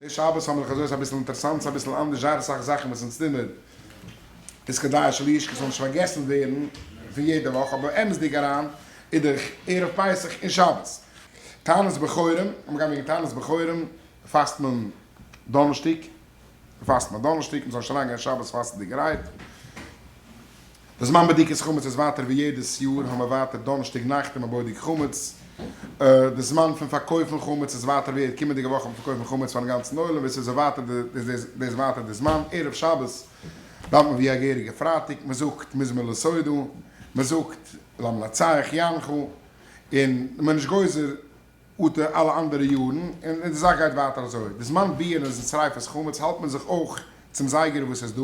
די שבת האבן זיך אזוי איז אביסל אינטערעסאנט ס'איז אביסל אנדערש זייער אסאך זאכן וואס אונז טוהן מיר איז כדאי שלא ישכח ס'זאל נישט פארגעסן ווערן פון יעדע וואך אבער אמת'דיג אריין איז דאך ערב פסח און שבת תענית בכורים און מ'גייט וועגן תענית בכורים פאסט מען דאנערשטאג פאסט מען דאנערשטאג מ'זאל נישט אריינגיין שבת פאסטנדיגערהייט. די זמן בדיקת חמץ איז ווייטער ווי יעדעס יאר, האבן מיר ווייטער דאנערשטאג נאכט איז מען בודק חמץ, די זמן פון פארקויפן חמץ איז ווייטער ווי קומענדיגע וואך האט מען פארקויפן חמץ פארן גאנצן עולם ווי ס'איז ווייטער דאס ווייטער די זמן, ערב שבת דאווענט מען ווי א געהעריגע פרייטאג, מען זאגט מזמור לתודה, מען זאגט למנצח יענך, און מען איז נישט גוזר אטע אלע אנדערע יארן, און די זאך גייט ווייטער אזוי. די זמן ביעור און שריפת חמץ האלט מען זיך אויך צום זייגער וואס איז דא,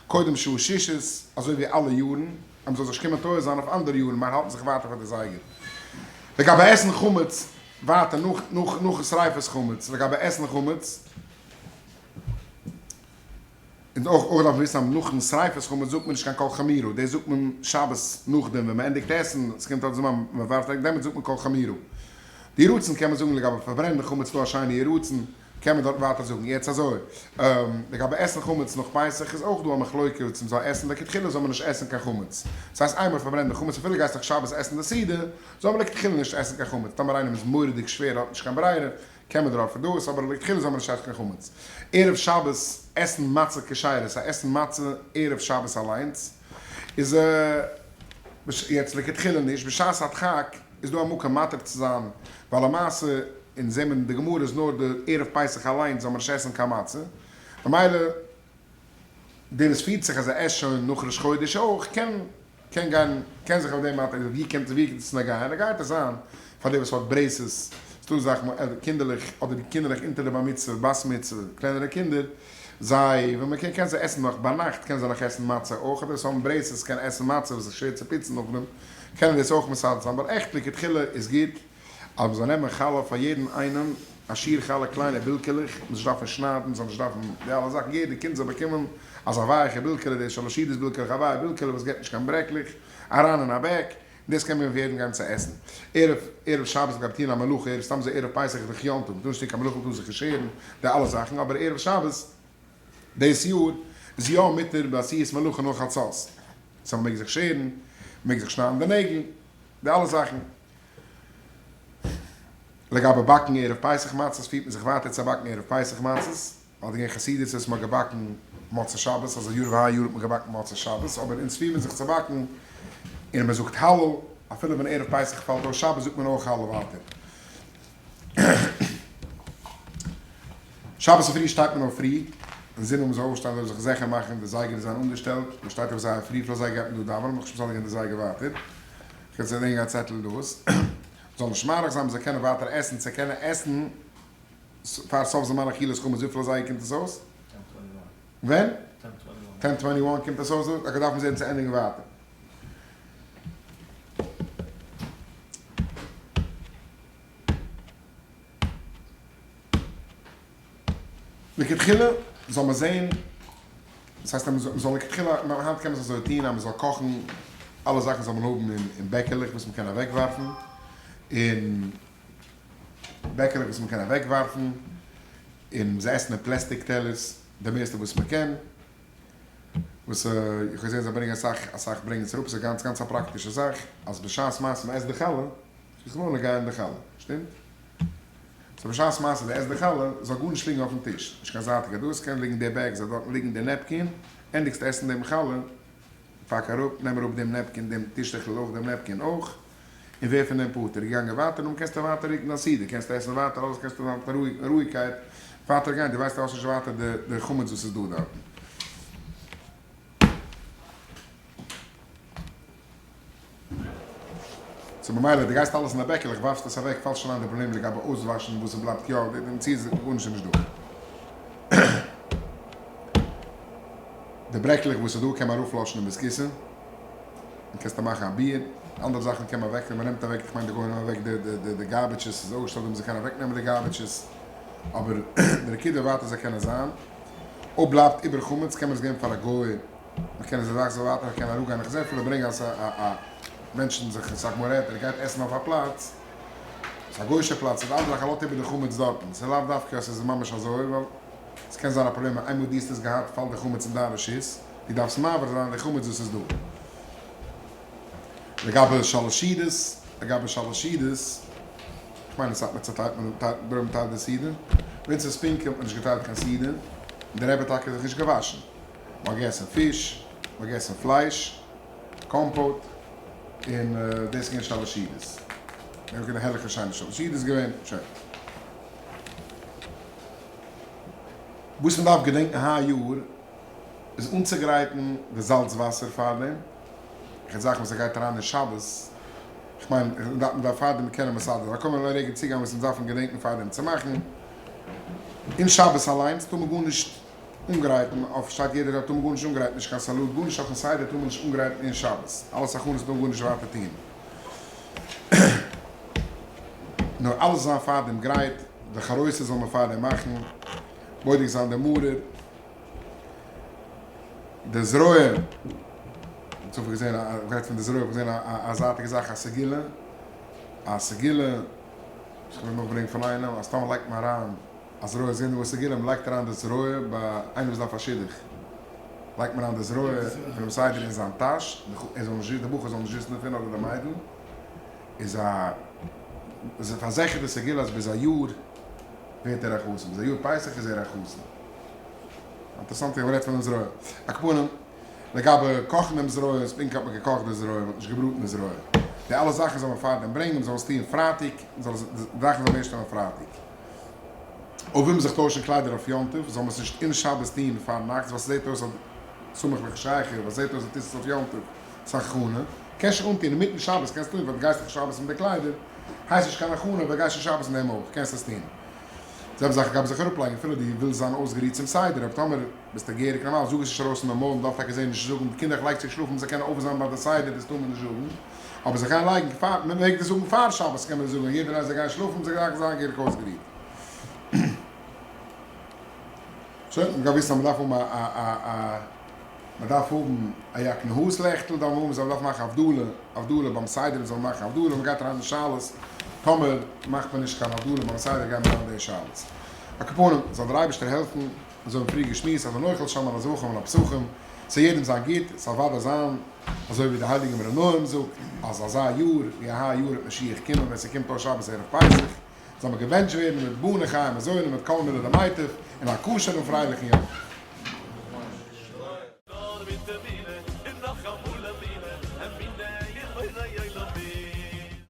קודם שעה שישית, אזוי ווי אלע יארן, אז מ'זאל זיך נישט קומען טועה זיין אויף אנדערע יארן, מיר האלטן זיך ווייטער פאר די זייגער. לגבי עסן חמץ, ווייטער נאך נאך נאכן שריפת חמץ, לגבי עסן חמץ, און אויך אויך דארף מען וויסן אז נאכן שריפת חמץ זאגט מען נישט קיין כל חמירא, דאס זאגט מען שבת נאכדעם ווען מען ענדיגט עסן, עס קומט אלס זמן מען ווארפט אוועק דעמאלטס זאגט מען כל חמירא. די יהי רצון קען מען זאגן לגבי פארברענען חמץ דא א שיינע יהי רצון קען מען דארט ווייטער זאגן. יעצט אזוי, לגבי עסן חמץ נאך פסח איז אויך דא א מחלוקה צו מען זאל עסן, לכתחילה זאל מען נישט עסן קיין חמץ, דאס הייסט איינמאל פארברענט די חמץ אפילו גייסט נאך שבת עסן די סעודה, זאל מען לכתחילה נישט עסן קיין חמץ, טאמער איינעם איז מורא'דיג שווער האט נישט קיין ברירה, קען מען דערויף דאס, אבער לכתחילה זאל מען נישט עסן קיין חמץ. ערב שבת עסן מצה כשרה, סא עסן מצה ערב שבת אליינס איז יעצט לכתחילה נישט, בשעת הדחק איז דא א מקום מתיר צו זיין, ווייל למעשה אונז זעמער אין די גמרא איז נאר די ערב פסח אליינס זאל מען נישט עסן קיין מצה, ממילא דער וואס פירט זיך אז ער עסט שוין נאך ראש חודש אויך קען קען גיין קען זיך אויף דעם מאטער ווי קומט ווי קומט עס נוגע נוגע עס זיין פאר דער וואס האט braces ס'דא זאכן קינדערלעך אדער די קינדערלעך אונטער די בר מצוה בת מצוה קלענערע קינדער זיי ווען מען קען קען זיי עסן נאך ביינאכט קען זיי נאך עסן מצה אויך אדער וואס האבן braces קען עסן מצה וואס איז שווער צו פוצן נאכדעם קענען דאס אויך מסדר זיין אבער עכט לכתחילה איז גוט אז מ'זאל נעמען חלה פאר יעדן איינעם, א שיעור חלה קליינע בילקעלעך, מ'זאל נישט דארפן שניידן, מ'זאל נישט דארפן די אלע זאכן, יעדע קינד זאל באקומען אזא ווייעכע בילקעלע, די שלשידעס בילקעלעך, א ווייע בילקעלע וואס געבט נישט קיין ברעקלעך, אריין אין א bag, און דאס קען מען פאר יעדן גיין צו עסן. ערב ערב שבת גייט טוען א מלאכה, ערב סתם אזוי ערב פסח איז דאך יום טוב, מ'טאר נישט טון קיין מלאכה, מ'טאר זיך נישט שערן, די אלע זאכן, אבער ערב שבת דאס יאר איז יא מותר בעשיית מלאכה נאך חצות, סא מ'מעג זיך שערן, מ'מעג זיך שניידן די נעגל, די אלע זאכן. לגבי באקן ערב פסח מצות פירט מען זיך ווייטער צו באקן ערב פסח מצות, ווייל די געווען חסידות וואס מ'האט געבאקן מוצאי שבת, אזוי יאר והיי יאר האט מען געבאקן מוצאי שבת, אבער אונז פירט מען זיך צו באקן און מען זאגט הלל, אפילו ווען ערב פסח פאלט אויס שבת זאגט מען אויך הלל ווייטער. שבת צופרי שטייט מען אויף פרי, אין זין האבן זיי אויפשטיין זאל זיך זעכער מאכן די זייגער איז זיין אנגעשטעלט, מען שטייט אויף זייער פרי, פאר אזייגער גייט מען דא דאווענען, מ'האט נישט מסדר געווען די זייגער ווייטער. כ'וועל צו דענקען א צעטל דאס זאל נישט מאריך זיין מ'זאל קענען ווייטער עסן צו קענען עסן פאר סוף זמן אכילת חמץ וויפיל אזייגער קומט עס אויס? ווען? ten twenty one קומט עס אויס okay דארף מען זען צו ענדיגן ווייטער. לכתחילה זאל מען זעהן, דאס הייסט אז מען זאל לכתחילה, היינט קען מען עס אזוי טוהן אז מען זאל קאכן אלע זאכן זאל מען האבן אין בעקעלעך וואס מען קען אוועק ווארפן, און בעקעלעך וואס מען קען אוועק ווארפן, און זיי עסן אין פלעסטיק טעלערס די מערסטע וואס מען קען, וואס איך האב געזעהן זיי ברענגען אסאך אסאך ברענגען עס אראפ, עס איז גאנץ גאנץ א פראקטישע זאך אז בשעת מעשה מען עסט די חלה, איז נאר נוגע אין די חלה, שטימט? so בשעת מעשה די עסט די חלה, זאל גארנישט ליגן אויפן טיש, נישט קיין זייטיגע דאס, קען ליגן די bag, זאל דארטן ליגן די napkin, ענדיגסט עסן דעם חלה, פאק אראפ, נעם אראפ דעם napkin, דעם טישטעכל אויך, דעם napkin אויך, און ווער פון דעם פטור, געגאנגען ווייטער, נאכדעם קענסטו ווייטער רוקן דיין סעודה, קענסטו עסן ווייטער, אלעס קענסטו מיט רואיגקייט ווייטער גיין, דו ווייסט אז האסט נישט ווייטער די חמץ וואס איז דא דארטן. so ממילא דו גייסט אלעס אין א בעקעלעך ווארפסט עס אוועק פאלסט שוין איין די פראבלעם לגבי אויסוואשן וואס ס'בלייבט יא די מציאות איז גארנישט איז נישט דא. די ברעקלעך וואס איז דא קען מען אראפלאשן אין בית כסא און קענסטו מאכן א ביר, אנדערע זאכן קען מען אוועק נעמען, מ'נעמט אוועק איך מיין די גוים נעמען אוועק די די די garbage עס איז אויפגעשטעלט ווי מ'זאל קענען אוועק נעמען די garbage עס אבער די נקודה ווייטער זאל קענען זיין אויב בלייבט איבער חמץ קען מען עס געבן פאר א גוי. מען קען עס אזאך זאל ווייטער קען אראפגיין איך זעה אפילו ברענגען אז א א מענטשן זיך אסאך מאל רעדט ער גייט עסן אויף א פלאץ. ס'איז א גוי'שע פלאץ, ס'איז די אנדערע זאך ער לאזט איבער די חמץ דארטן, ס'איז לאו דווקא אז ס'איז ממש אזוי, ווייל ס'קען זיין א פראבלעם אז איינמאל דו האסט עס געהאט פאלט די חמץ אין דיין רשות, דו דארפסט מעביר זיין די חמץ וואס איז דא. לגבי שלשידעס, לגבי שלשידעס, כ'מיין אין סאטמאר צעטיילט מען דרום טיילט די סעודה, ווען ס'איז ספינקא האט מען נישט געטיילט קיין סעודה, און דער רבי האט טאקע זיך נישט געוואשן, מ'האט געגעסן פיש, מ'האט געגעסן פלייש, קאמפאוט, און דאס איז געווען שלשידעס. דאס איז געווען א הערליכע שיינע שלשידעס געווען, שוין. וואס מ'דארף געדענקן היי יאר איז אנצוגרייטן די זאלץ וואסער פארדעם, איך רעד זאכן וואס ער גייט אריין אין שבת, איך מיין מען דארף פארדעם קענען מסדר זיין, קוים וועלן רגע צוגיין וואס אונז דארפן געדענקן פארדעם צו מאכן, אין שבת אליינס טאר מען גארנישט אנגרייטן, אויף שטייט יעדער טאר מען גארנישט אנגרייטן, נישט קיין סאלאט, גארנישט אויפן סדר טאר מען נישט אנגרייטן אין שבת, אלעס הכנות טאר מען גארנישט ווייטער טון, נאר אלעס זיין פארדעם גרייט, די חרוסת זאל מען פארדעם מאכן, בודק זיין די מרור. די זרוע, צופעליג געזען א, גערעדט פון די זרוע, געזען א זייטיגע זאך א סגולה, א סגולה, וואס כ'וויל נאכברענגען פון איינעם, אז טאמער לייגט מען אריין א זרוע, זעהן דא א סגולה, מען לייגט אריין די זרוע ביי איינער וואס דארף א שידוך, לייגט מען אריין די זרוע פונעם סדר אין זיין טאש, ער זאל נישט, די בחור זאל נישט וויסן דערפון אדער די מיידל, איז א, איז א פארזיכערטע סגולה אז ביז א יאר ווערט ער א חתן, ביז א יאר פסח איז ער א חתן. אינטערעסאנט ווי מ'רעדט פונעם זרוע. על כל פנים, לגבי קאכן דעם זרוע, ספינקא האט מען געקאכט די זרוע, מ'האט נישט געבראטן די זרוע. די אלע זאכן זאל מען פארדעם ברענגען, מ'זאל עס טוען פרייטאג, מ'זאל עס, די זאכן זאל מען ערשט טוען פרייטאג. אויב וויל מען זיך טוישן קליידער אויף יום טוב, זאל מען עס נישט אין שבת טוען פארנאכטס, ווייל ס'זעט אויס אז סמוך לחשיכה, ווייל ס'זעט אויס אז טוסט עס אויף יום טוב, ס'איז א הכנה. קענסט שוין אנטוען אינמיטן שבת, קענסט טוען, ווייל דו גייסט דאך שבת מיט די קליידער, הייסט נישט קיין הכנה, ווייל גייסט שוין שבת אין דעם אויך, קענסט עס טוען. זעלבע זאך לגבי זיך אראפלייגן, אפילו דו ווילסט זיין אויסגערוהט צום סדר, אבער טאמער ביסטו געהעריג נארמאל, זאג עס נישט ארויס אין די מויל, מ'דארף טאקע זעהן נישט זאגן, די קינדער לייגט זיך שלאפן זיי קענען אויף זיין ביי די סדר, דאס טאר מען נישט זאגן, אבער זיך גיין לייגן פאר, מען מעג דאס זאגן פאר שבת קען מען עס זאגן, יעדער איינער זאל גיין שלאפן, זיי דארפן זיין געהעריג אויסגערוהט. שוין, מ'דארף וויסן אז מ'דארף האבן א א א. מען דארף האבן א יקנה"ז לעכטל, דארף מען האבן, זאל דארף מאכן הבדלה, הבדלה ביים סדר, מען זאל מאכן הבדלה, מען גייט אריין אין שאלות, טאמער מאכט מען נישט קיין הבדלה ביים סדר גייט מען אריין אין די שאלות. על כל פנים, זאל דער אייבערשטער העלפן, אזוי האבן פריער געשמועסט, אז ונאכל שם על הזבחים ועל הפסחים, ס'זאל יעדעם זיין גוט, ס'זאל אוודאי זיין אזוי ווי דער הייליגער מאור עינים זאגט, אז אזא יאר ווי אהא יאר וועט משיח קומען ווען ס'קומט אויס שבת ערב פסח, זאל מען געבענטשט ווערן מיט בני חיים מזוני מיט כל מילי דמיטב, און א כשר'ן פרייליכן יום טוב.